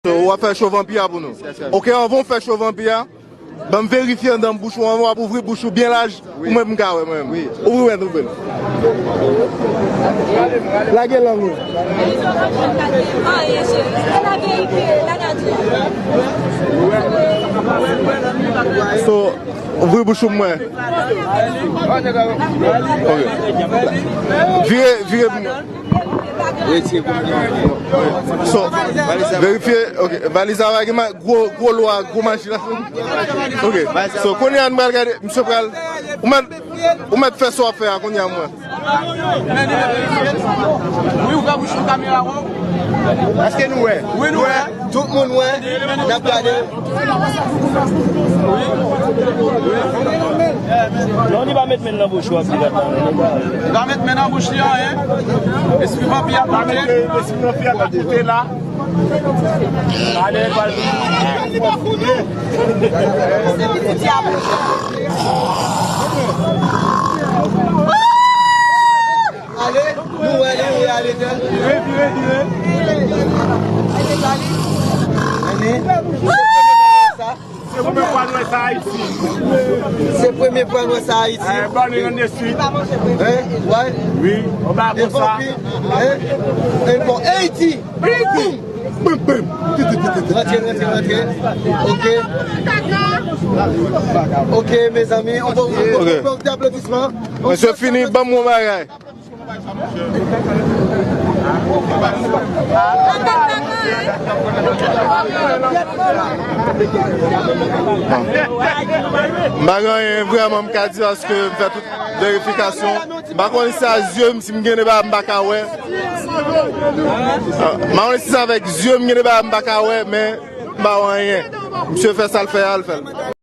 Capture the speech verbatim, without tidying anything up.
Ou ap fè cho vanpi a pou nou. Ok, anvan w fè cho vanpi a, ban m verifye anndan bouch ou, anvan w ap ouvri bouch ou byen laj, pou mwen m ka wè mwen menm. Ouvri w, ouvri l. Lage lang ou. So, ouvri bouch ou mwen. Ok. Vire, vire pou mwen. So, verifye, ok, valiz la pa gen ma-, gwo, gwo lwa, gwo maji la. Ok, so, kounye a nou pral gade, misye pral, ou mèt, ou mèt fè sa w ap fè a, kounye a mwen. Wi, ou ka bouch yon kamera, wè. Èske nou wè? Wi, nou wè. Tout moun wè, n ap gade. Non, li pa met men nan bouch ou ap di gata. Li pa met men nan bouch li anyen. Espri vanpi a monte. Espri vanpi a monte la. Ale, pral. Ale, nou wè li, wi, ale, tèl. Vire, vire, vire. Ane. Se premye fwa nou wè sa Ayiti. Se premye fwa nou wè sa Ayiti. Eh, bon, nou nan de suit. Hein? Ouais. Wi, on va konsa. Hein? E bon, Ayiti. Ayiti. Bum, bum. Rantre, rantre, rantre. Ok. Ok, mezanmi, on va, on va, on va, aplodisman. Mesye fini, ban m yon bagay. M pa gen anyen vrèman m ka di paske m fè tout verifikasyon. M pa konnen si se a zye m, si m gen de bagay m pa ka wè. M pa konnen si se avèk zye m gen de bagay m pa ka wè, men m pa wè anyen. Misye fè sa l fè a, l fè l.